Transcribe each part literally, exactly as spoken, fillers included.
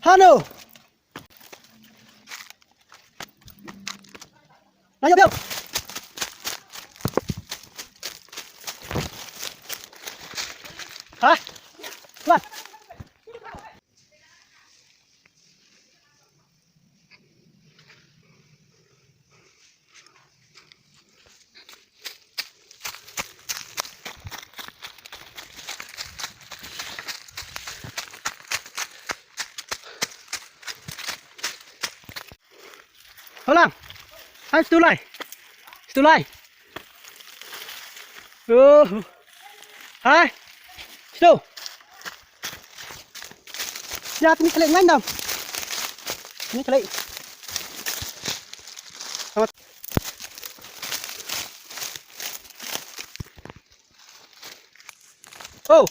Hano. Na yop yop. Ha? Lan. Holang. Hai, stu lai. Stu lai. Oh. Hai. Stu. Ya, tini klik ngan dam. Tini klik. Oh.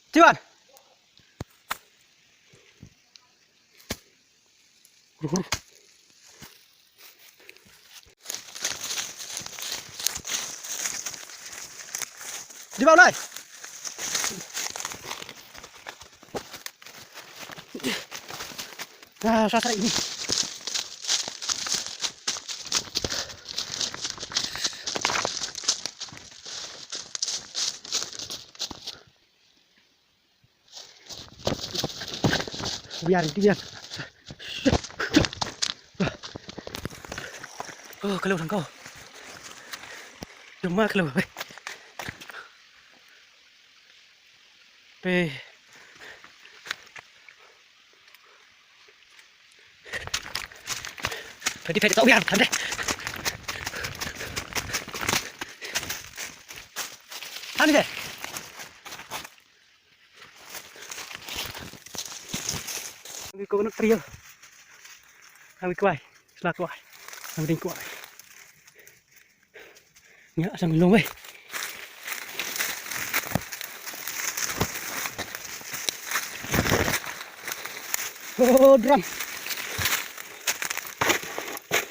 Tiwan. Di bawah lai. Ah, sa sa ini. Biar, biar. Oh, kalau sangkau. Cuma kalau. Pe. Tadi tadi tau biar, tadi. Tadi deh. Wi coconut tree. Wi kwai, sla kwai. Wi ding kwai. Nya sang long wei. Oh, drum.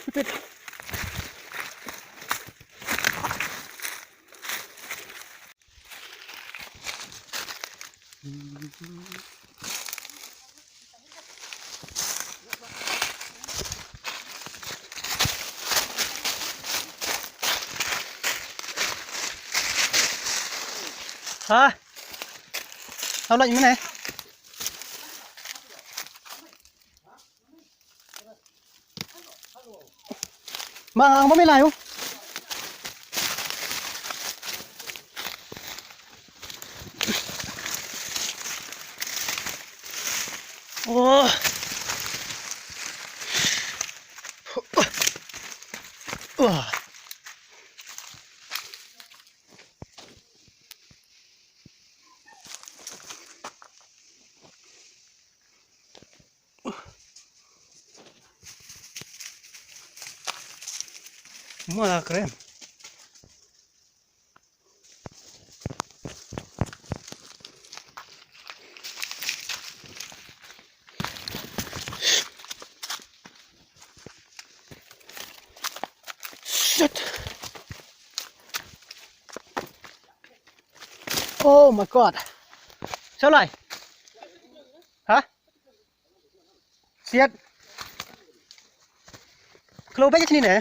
Pipit. Ha? Tau lait mynne. Mang ang ba me lai u. Oh. Oh. Mala krem. Shit. Oh my God. Sao lai? Ha? Siat. Klo ba chini ne.